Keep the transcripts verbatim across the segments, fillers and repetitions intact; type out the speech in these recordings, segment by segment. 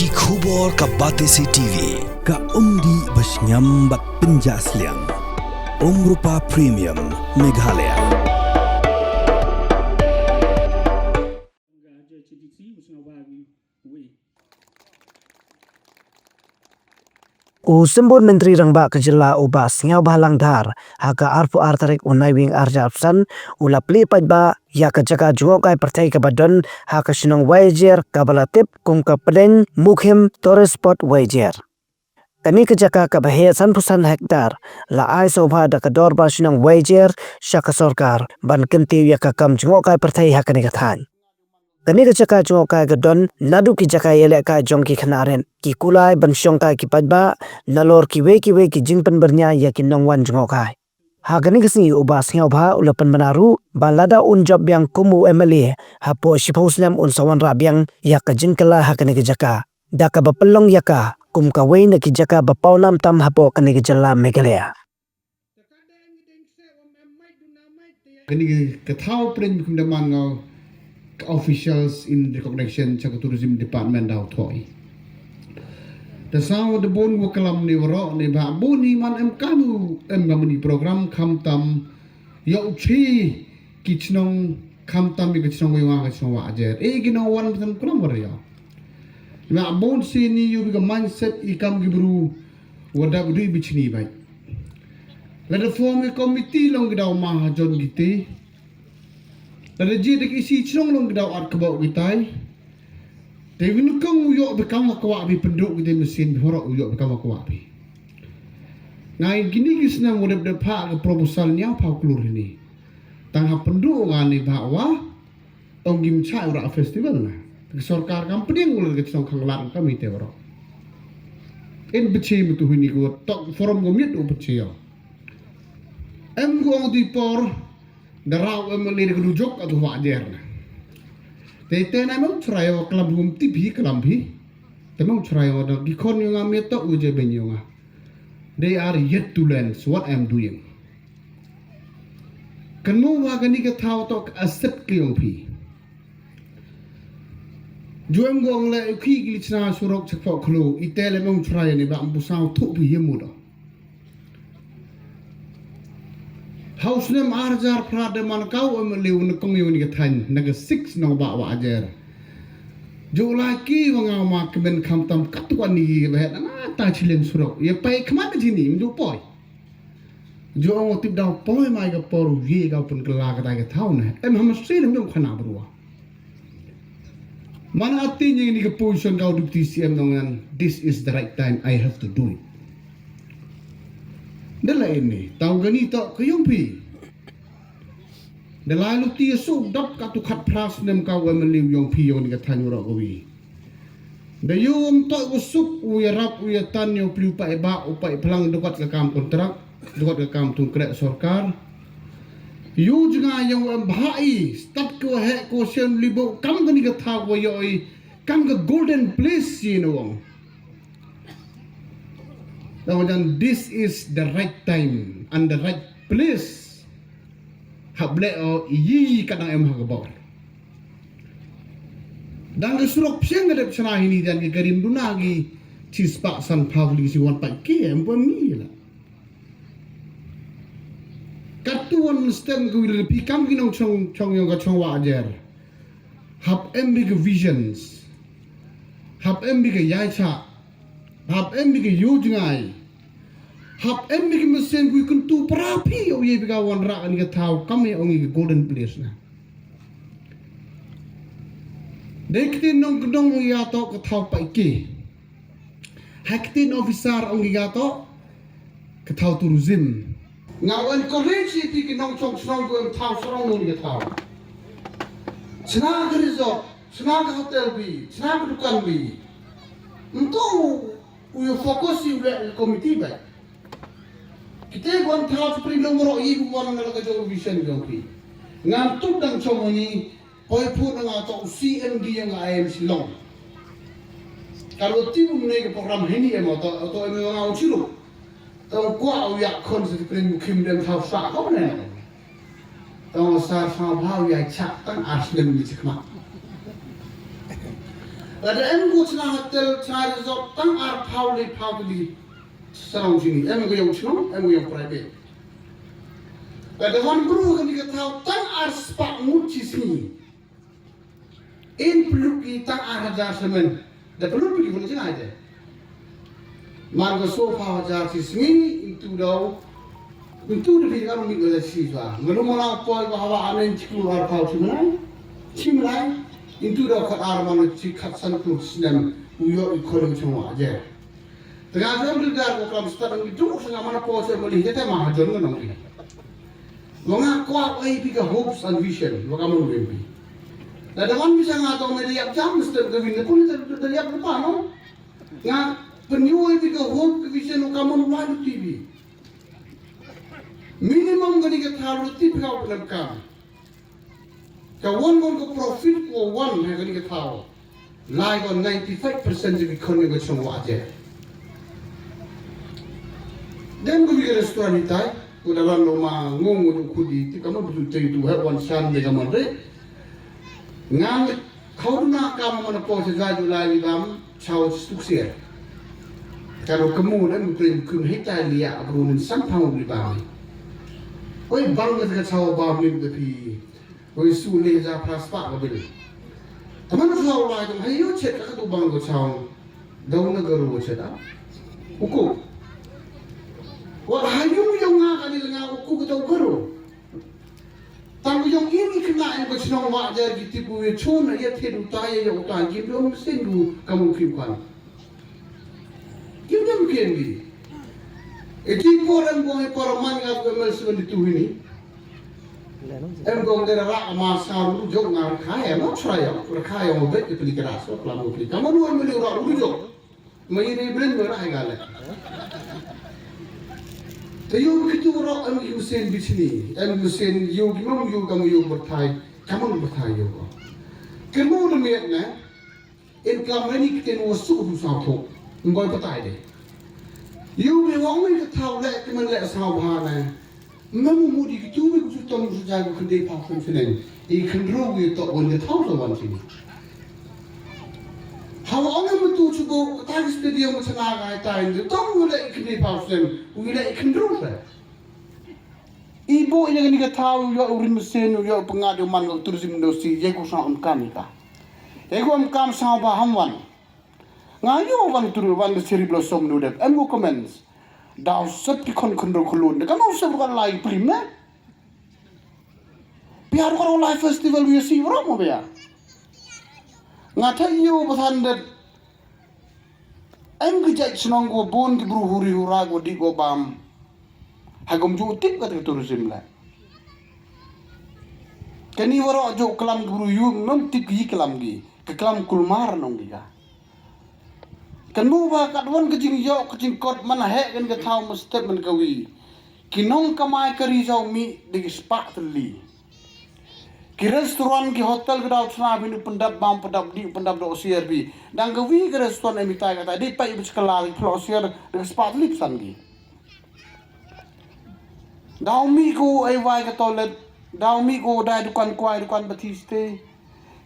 Ki khubor ka Batesi T V, ka umdih ba shngiam bad pynjah sliang. Umrupa Premium, Meghalaya. U Symbud Myntri Rangbah ka Jylla u Bah Sniawbhalang Dhar, ha ka arphew ar tarik u Naiwieng arhajar arphew san, u la plie paidbah ïa ka jaka jngohkai pyrthei kaba don ha ka shnong Wahiajer kaba la tip kum ka Pdeng Mukhim Tourist Spot Wahiajer. Kane ka jaka kaba heh sanphew san hektar la ai sngewbha da ka Dorbar Shnong Wahiajer sha ka sorkar ban kyntiew ïa ka kam jngohkai pyrthei ha kane ka thaiñ. Kane ka jaka jngohkai ka don naduh ki jaka ïalehkai jong ki khynnah rit, ki kulai ban shongkai ki paidbah, nalor kiwei kiwei ki jingpynbyrngia ïa ki nongwan jngohkai. Ha kane ka sngi u Bah Sniawbha u la pynbna ruh ba lada un jop biang kum u M L A, hapoh shiphew snem un sa wanrah biang ïa ka jingkylla ha kane ka jaka, da kaba pynlong ïa ka kum kawei na ki jaka ba pawnam tam hapoh kane ka jylla Meghalaya. Kane ka thaw Pdeng Mukhim Dammangaw, ka officials in recognition sha ka Tourism Department da u thoh i. Te saw da bun wa klam ne waroh ne ba bun i man em kanu em ka mani program khamtam ïoh u chi ki chnong khamtam i ka chnong Wahiajer, ka chnong Wahiajer. E ki nongwan tam klam waroh. Nga bun sini ïoh bi ka mindset i kam ki bru wa dap dui bi chini bai. Lada form i committee long ki daw ma ha jon kiti. Lada ji da ki isi chnong long ki daw at kaba u kitai. Te win kong u ïoh bi kam wa kwah bi penduk kiti mesin bi horok u ïoh bi kam wa kwah bi. Ngai gini ki snem wa dep dep ha ka proposal nia pha klur hini. Tang ha penduk nga ni ba wa Ong ngim chah ura festival na. Ka sorkar kam pdeng ula ka chnong Khanglat ka mite ura. In pchi mutu hini ko tok forum ko miet u pchi yo. Em ko ong di por da rau em le ka dujok atu Wahiajer na. Te te na mong chrai yo klam hum tip hi klam hi. Te mong chrai yo da ki khon yo nga miet tok u je ben yo nga. They are yet to learn what I'm doing. Kan mo wa kani ka thaw tok asset ka yong phi. Juem gong le u khi ki li chna surok chak pok khlo i te le mong chrai ni ba mbu saw thu phi himu do. Haus nem arjar phra de man kau em le u ne kong yong ni ka thain na ka six nong ba Wahiajer. Ju la ki wa nga ma kmen kham tam kat wa ni ba het na ta chilen surok. Ye pai khmat jini mdu poi. Jo ong tip daw poi mai ka por ye ka pun kala ka tai ka thaw ne. Em ham sri lam dong khana brua. Mana ati ni ni ka position ka deputy C M nong nan, this is the right time, I have to do it. Dala ini taw gani to ka yong pi. Dala lu ti su dap ka tu khat pras nem ka wa meliu yong pi yong ni ka thanyu ro ka wi. Da yu um toh u suk u yarap u yatan yu pliu pai ba u pai plang dukat ka kam kontrak, dukat ka kam tung krek sorkar. Yu jnga yang u em bha i stad ko he ko sien libo kam kani ka thaw ko yo i kam ka golden place si no wong. Da wajan this is the right time and the right place. Hap ble o iyi ka dang em ha ka bor. Dang ka surok psiang ka dep chana hini dan ki karim duna ki chi spak san phaw li si wan pai ki em pon ni la. Katu wan stem ka wil pi kam ki nong chong chong yong ka chong Wahiajer. Hap em bi ka visions. Hap em bi ka yai cha. Hap em bi ka yu jngai. Hap em bi ka mesen kui kuntu pra pi o ye bi ka wan ra ni ka thaw kam ye ong ye ka golden place na. Dei kti nong kdong ya to ka thaw pai ki. Ha kti officer ong ya to ka thaw tourism. Nga wan encourage ti ki nong chong chnong ko em thaw sarong ni ka thaw. Chna ka resort, chna ka hotel bi, chna ka dukan bi. Ntu u yu focus yu le committee ba. Kite wan thaw chupri nong ro yi bu wan na ka jong vision jong ki. Ngan tu dang chong ni Hoi phu na nga to C M D yang nga em Shillong. Kalo ti um ne ke program hini em to to em nga u chiru. To kwa u ya kon se pren mukim dem thaw sa ko ne. To sa sa ba u ya chak tang as nem ni chikma. Lada em ko Chennai Hotel, Chennai Resort, tang arphew, laiphew tylli shnong jong ngi, em ko ïong shnong, em ko ïong private. Lada wan bru ha kane ka thaw, tang arspah ngut shi sngi. Yn pynlut ki tang ar hajar shmen. Da pynlut ki pynlut jngai de. Man ka sawphew hajar shi sngi, into daw. Into da phi ka mih ka shi jwa. Ngano mana poi ka hawa anen chiklu arphew shi mlai. Shi mlai. Into daw khat ar man chi khat san klur snem. U ïoh i khon chong wa je. Tengah jong dildar ko kam stad ang duk sanga mana poi se mali je te mahajon ngan ong. Wa nga kwah ai phi ka hopes and vision wa ka mon wen phi. Lada wan phi sha nga tong me da ïap jam stem ka win da pun da ïap da pa no. Nga pynïoh ai phi ka hope ka vision wa ka mon wan T V. Minimum kane ka thaw ruh tip ka wa pynlem kam. Ka wan wan ka profit ka wan ha kane ka thaw. Lai ko ninety-five percent jong ki khon jong ka shnong Wahjer. Dem ko bi ka restaurant hitai, ko da wan lo ma ngong ko khudi, ti ka ma bu te tu he wan shan de ka man re. Ngang khau na ka ma na po se ga ju lai li bam, chau stuk sier. Ka ro kemu na mu te kun hitai li ya abru nin san pau li bam. Oi bang ka chau bam nin de pi. Wei su le ja phra spah ka bil. Taman ka hau lai tong hai ïoh chet ka tu bang ko chong. Dau na garu chet ah. Uku. Wa hai yung yung nga ka ni nga uku ka tau garu. Tang yung ini kena yang ko chnong wa ja gi tipu ye chon ya te du ta ya ya uta gi du sin du ka mu kim kwan. Kim dem ken gi. E ti por em gong e por man nga ko mel seven tu hini. Em gong de ra ma sa ru jong nga kha em ma chra ya, ra kha ya mo bet ki pli kra so pla mo pli. Ka mo ru em li ra ru jong. Ma yi re bren mo ra ga le. Te yo ki tu ro em ki musen bitni, em musen yo ki mam yo ka mo yo berthai, ka mo berthai yo ko. Ke mo de miet ne. In klam rani kiten wa su du sa tho. Mboi patai de. Yu bi wa ong ka thaw le ki man le sa bha ne. Mem mu di ki tu bi ku su tong su ja ku khande pa khun finen. I khun ro wi to wan ka thaw sa wan finen. Ha wa ong mu tu chu go ka ta ki stadium mu chana ga ta in de tong wi le i khande pa khun wi le i khun ro sa. I bo ina ni ka thaw yo u rin mesen yo pengad yo man lo tourism industry ye ku sa um kan ka. Ego am kam sa ba ham wan. Nga yo wan turu wan the cherry blossom nu dep. Em go comments. Daw sep ki khon khon ro khulun. Ka no sep ka lai plim ne. Biar ko lai festival wi si ro mo bia. Nga tha yo ba than det. Em ki jait shnong ko bun ki bru huri hura ko di ko bam. Ha gom ju tip ka tourism la. Kani waro ju klam ki bru yu mem tip ki klam ki. Ka klam kulmar nong ki ka. Kan mu ba kat wan ka jing yo ka jing kot man he kan ka thaw ma statement ka wi. Ki nong kamai ka ri jaw mi de ki spah tli. Ki restaurant ki hotel ka daw chna bi nu pendap bam pendap di pendap do sier bi. Dang ka wi ka restaurant em itai ka tai di pai bi chkala ki plo sier de ka spah tli pesan ki. Daw mi ko ai wai ka toilet, daw mi ko dai dukan kwai dukan batiste.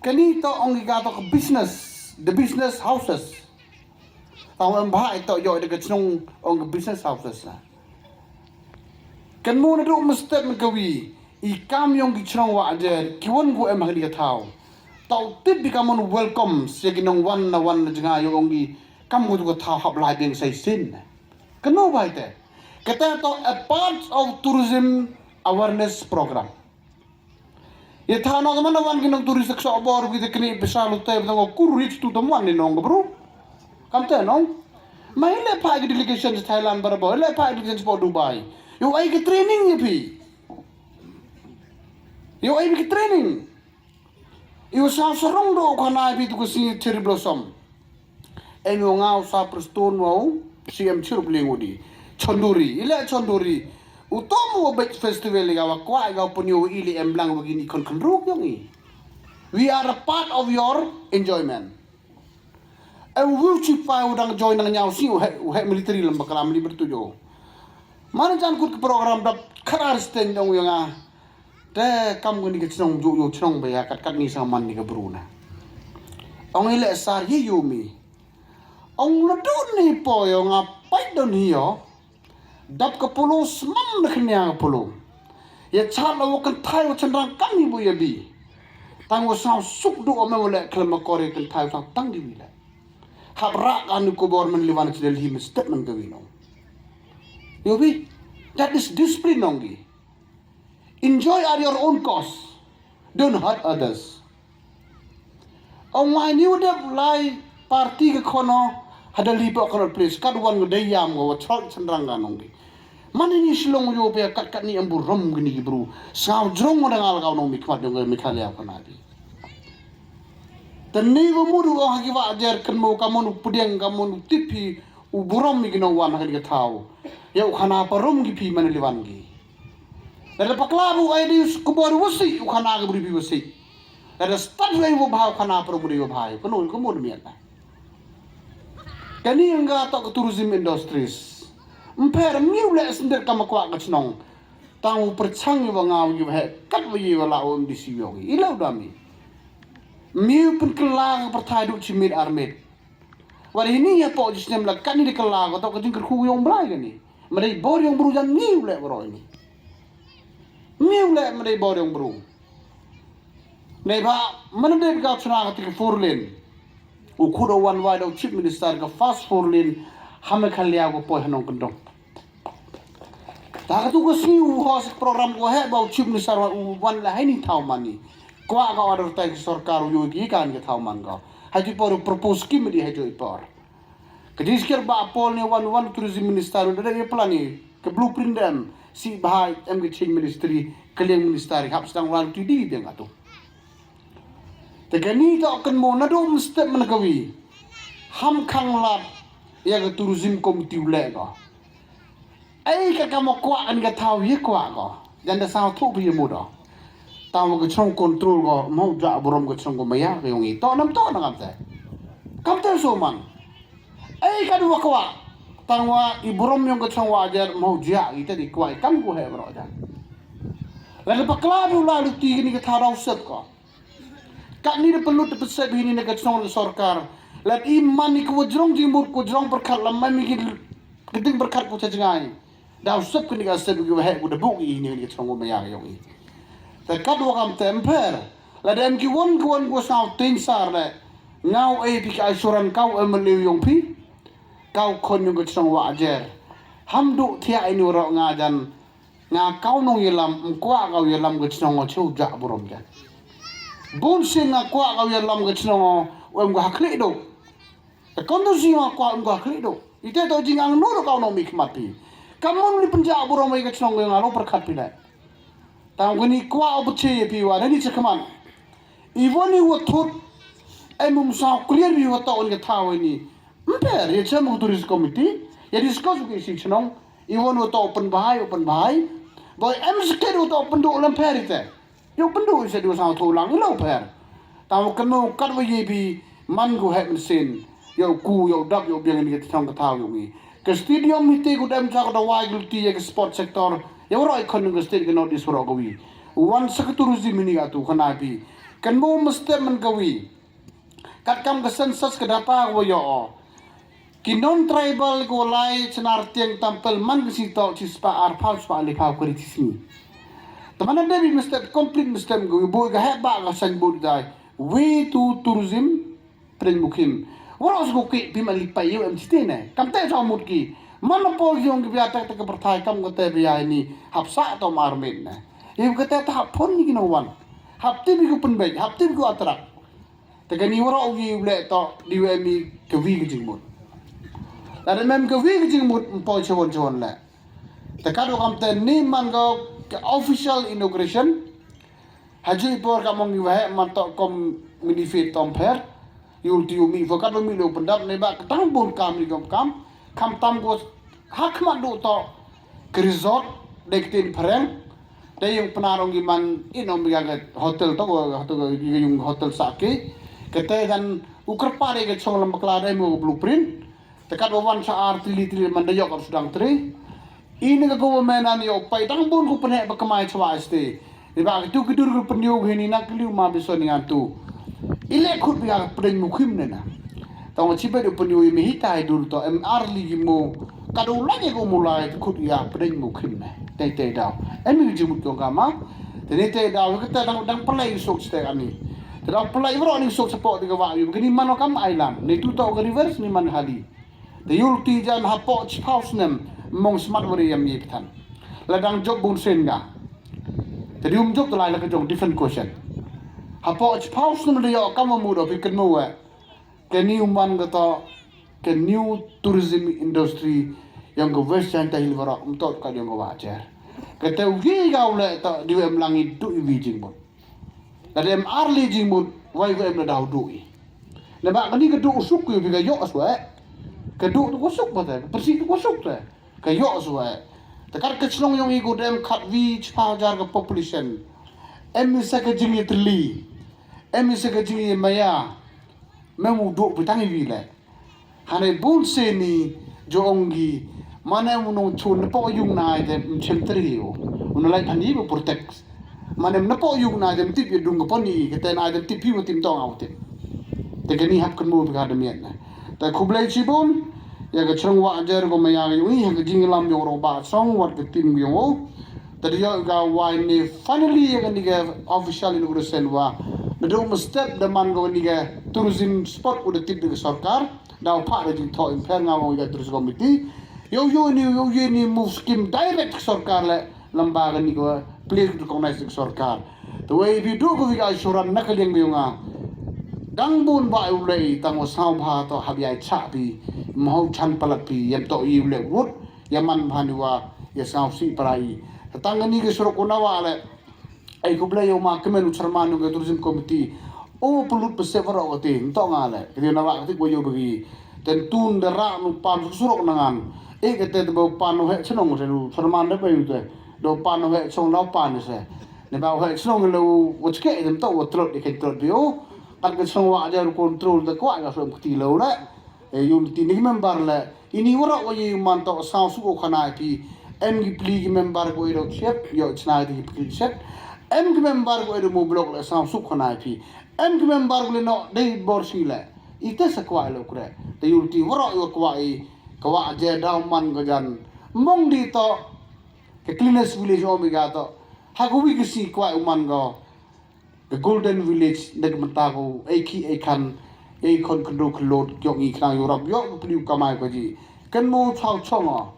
Kani to ong ki ka to ka business, the business houses. Taw em bha ito yo de ka chnong ong ka business houses la. Kan mo na duk mestep men ka wi i kam yong ki chnong wa ajer ki won gu em ha ka thaw. Taw tip bi ka mon welcome se ki nong wan na wan na jnga yo ong ki kam gu ka thaw hap lai ding sai sin. Kan mo bai te. Kata to a part of tourism awareness program. Ye tha no man wan ki nong tourist ka so bor ki te kini pisa lu te nong kur rich tu tam wan ni nong bro. Kam te nong. Ma ile pa ki delegation Thailand bar bo ile pa ki delegation po Dubai. Yo ai ki training ye pi. Yo ai ki training. Yo sa sarong do ko na pi tu ko si cherry blossom. Em yo ngau sa prestone wau C M chirup ling udi. Chonduri ile chonduri. Utom wo bek festival ga wa kwa ga punyo ile em blang wa gini kon kon ruk yong i. We are a part of your enjoyment. Em wu chi pa u dang join dang nyau si u he u he military lam bakram li bertu jo. Mana jan kut ke program dap kharar sten dong yong a. Te kam ko ni ka chnong ju yo chnong ba ya kat kat ni sa man ni ka bru na. Ong i leh sar ye yu mi. Ong na dun ni po yo nga pai don hi yo. Dap ka polo smam na kenya ka polo. Ya chat la wa kan thai wa chan rang kam hi bo ya bi. Tang wa sang suk du ome wa leh klem ma kore kan thai wa tang di wi leh. Hap rak anu kubor man liwan chi del hi mi statement ka wi no. Yo bi. That is discipline nong gi. Enjoy at your own cost. Don't hurt others. Ong wai ni u dep lai party ka khono hada li ba khono place kat wan ngi dei yam ngo wa chol chan rang ga nong di. Mane ni Shillong yo pe kat kat ni ambu rom gini ki bru. Sngau jrong ngo dangal ga nong mi khmat jong mi khalia khona bi. Tani wa mudu ong ha ki wa jer kan mo ka mo nu pudeng ka mo nu tipi u burom mi gino wan ha ki thaw. Ya u khana parum ki pi mane liwan gi. Lada pakla bu ai di kubor wasi u khana ka bri bi wasi. Lada stad wai bu bha u khana parum bri bu bha. Kunu kunu miat na. Kani nga tok ka tourism industries. Mper miu le sender kama kwa ka chnong. Tang u perchang yu nga yu he kat wa yu la um di si yu. Ila u dami. Miu pen kela ka perthai du chimit armit. Wari ni ya po jisnem la kani di kela ka tok ka jingkyrkhu yong blai kani. Madai bor yong bru jan miu le bro ini. Miu le madai bor yong bru. Nei ba mana dei ka chuna ka tiki four lane. U kudo wan wai da u chief minister ka fast four lane ha Meghalaya ko poi hanong kendong. Ta ka tu ka sngi u host program ko he ba u chief minister wan u wan la hai ni thaw mani. Kwa ka order tai ki sorkar u yoi ki kan ki thaw man ko. Hai ti por u propose ki medi hai jo i por. Ka jiskir ba Apol ne wan wan tourism minister da da plan ni ka blueprint dem si ba em ka change ministry ka liang minister hap sedang wan tu di biang atu. Te kani ta kan mo na do mesti man ka wi ham khang lat ya ka tourism committee le ko. Ai ka ka mo kwa kan ka thaw ye kwa ko. Jan da saw thu bi mo do. Taw ka chong control ko mo ja burom ka chong ko maya ka yong i to nam to na kam te. Kam te so man. Ai ka dua kwa. Tangwa i burom yong ka chong wa jer mo ja i te di kwa i kam ko he bro ja. Lada pakla du la lu ti ni ka tharau set ko. Ka ni da pelut da pesep hini na ka chong ka sorkar. Lada i man ni ko jrong jingmut ko jrong perkat lam mai mi ki keding perkat ko cha jngai. Daw sep kini ka sep ki wahek ko da buk i hini ka chong ko maya yong i. Ta ka dua kam te mper. Lada em ki won ki won ko saw tin sar le. Ngau ai pi ka asuran kau em liu yong pi. Kau khon yong ka chong wa ajer. Ham du thia ini waro nga jan. Nga kau nong yelam, mkwa kau yelam ka chnong o chu ja burom ja. Bun sing nga kwa kau yelam ka chnong o, em ko hakli do. Ka kondu sing nga kwa em ko hakli do. Ite to jing ang nuru kau nong mi khmat pi. Kamun li penja burom ka chnong nga lo perkat pi dai. Tang ko ni kwa o peche ye pi wa ni chakman. Iwon i wa thut. Em um sa clear pi wa to on ka thaw ni. Mper ya chem u tourism committee ya discuss u ki si chnong. Iwon u to open bahai open bahai. Boy em sket u to open do lem per ite. Yo open do ise do sa tho lang lo per. Ta u kano kat wa ye bi man ko het men sin. Yo ku yo dap yo biang ni ka thong ka thaw yo ngi. Ka stadium hi te ko dem cha ko da wai gul ti ya ka sport sector. Ya waro i kon ka state ka north east waro ko wi. Wan sa ka tourism ni ka tu kana pi. Kan mo mesti man ka wi. Kat kam ka census ka data ko yo. Ki non tribal ko lai chnar tiang tampel man ka si to chi spa ar phaw spa li phaw kari chi sni. Tamana debi mesti complete mesti ko bo ka heba ka san bo dai. Way to tourism pren mukim. Waro ko ki pim ali payo em chite ne. Kam te sa mut ki. Man po yong ki bia tak tak perthai kam ko te bia ni hapsa to mar met ne. Iu ka te ta hap phon ni ki no wan. Hap te bi ko penbej, hap te bi ko atrak. Te kani waro wi u le to di we mi ka wi ka jingmut. Lada mem ka wi ka jingmut mpo chawon chawon le. Te ka do kam te ni man ko ka official inauguration. Haju i por ka mong i wahe man to kom mini fit tom pher. Yul ti u mi fo ka do mi lo pendap ne ba ka tang bun kam ni kom kam. Kam tam ko hak man do to ka resort dek tin phareng. Dei yung pnar ong i man in ong biga ka hotel to ko hotel ko yung hotel sake. Kete kan uker pare ka chong lam bakla dei mo blueprint. Te kat wan sa ar tili tili man da yok ar sudang tri. Ini ka government an yo pai tang bun ku pene ba kamai chwa este. Ni ba tu ki dur ku penyo hini na kliu ma biso ni antu. I leh khut ïa pdeng mukhim ne na. Tang chi bad u pynïoh i mi hitai dur to em arli gi mo. Ka dei u leh ko mo lai khut ïa pdeng mukhim ne. Tei tei daw. Em i jimut jong ka ma. Te ne tei daw ka te dang dang pynlai sok stek ani. Te daw pynlai bro ni sok support di ka wa yu. Kini mano kam island. Ni tu to ka rivers ni man hali. Te yul ti jan hapoh chiphaw snem mong smat wari yam yi pthan. La dang jop bun sen ga. Te dium jop te lai la ka jong different question. Hapoh chiphaw snem da yo kam mu do pi ken mu we. Ke new man ka to ke new tourism industry yang ka West Jaintia Hills Baroh um tot ka yang ka wajer. Ke te wi ga u le to di em lang i du i wi jing bun. La dem arli jing bun wai ko em la dau du i. Ne ba ka ni ka du suk yu bi ka yo aswe. Ka du ko suk ba te, persi ko suk te. Ka yo aswe. Te kat ka chnong yong i ko dem kat wi chiphaw jar ka population. Em i sa ka jing i tli. Em i sa ka jing i maya. Mem u du bi tang i wi le. Hane bun seni jo ong gi mane mu nong chun ne po yung na ai de mchem tri u. Unu lai kan yi bu protect. Mane ne po yung na ai de mtip yi dung ko pon yi ke ten ai de mtip yi mu tim tong au tip. Te ke ni hap kan mu bi ka de miet na. Te khublei chibun ya ke chrong wa jer ko maya yung yi ha ke jing lam yung ro ba song wat ke tim yung o. Te de yo ga wai ni finally ya ke ni ke official inauguration wa. Ne do mu step de man ko ni ke tourism spot u de tip de ke sorkar. Daw pha da jingthoh im pher nga wong ïa tourist committee. Yow yow ni yow yow ni move scheme direct sorkar le lamba ka ni ko please recognize sorkar. To wei bi du ko wi ka assurance na ka liang bi nga. Dang bun ba u lei tang wa saw bha to hab yai cha bi. Mhau chan palat bi yam to i u le wut. Ya man bha ni wa ya saw si parai. Tang ni ke surok ko na wa le. Ai khublei yow ma kmen u chairman u ka tourism committee. O pulut pese waro ka ti nto nga le. Ka ti na wa ka ti ko yow bagi. Ten tun da ra nu pan su surok nangan. E ka te ba pan u he chnong te u chairman da ba yu te. Do pan u he chnong lau pan se. Ne ba u he chnong le u chke te to u tlot de ke tlot bi o. Kat ka chnong wa ja ru control da kwa ga so ka ti lo le. E yun ti ni member le ini wara wa ye man to saw su ko khana phi. Em ki pli ki member ko ero chep yo chna ki pli chep. Em ki member ko ero mo block le saw su khana phi. Em ki member ko le no dei bor si le. Ite sa kwa lo kre. Te yun ti wara yo kwa i kwa je daw man ko jan. Mong di to ke cleanest village omega to. Ha ko wi ki si kwa u man ko. The Golden Village da ka mynta ko ei ki ei khan ei khon kyndu khlot kyok i khnang yorap yok ka pli u kamai ko ji. Kan mo thaw chong o.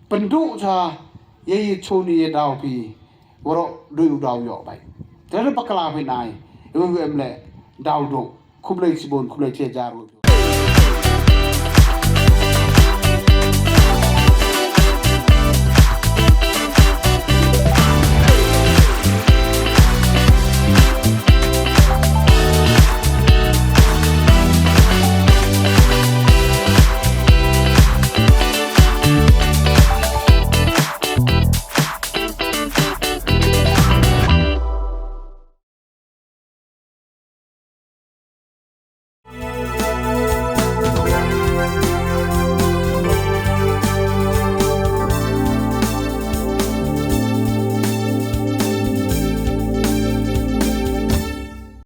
Pyndu cha ye ye choni ye daw pi. Waro dui u daw yok bai. Te da pakla pi nai. Em em le daw do. Khublei chibon khublei che jar.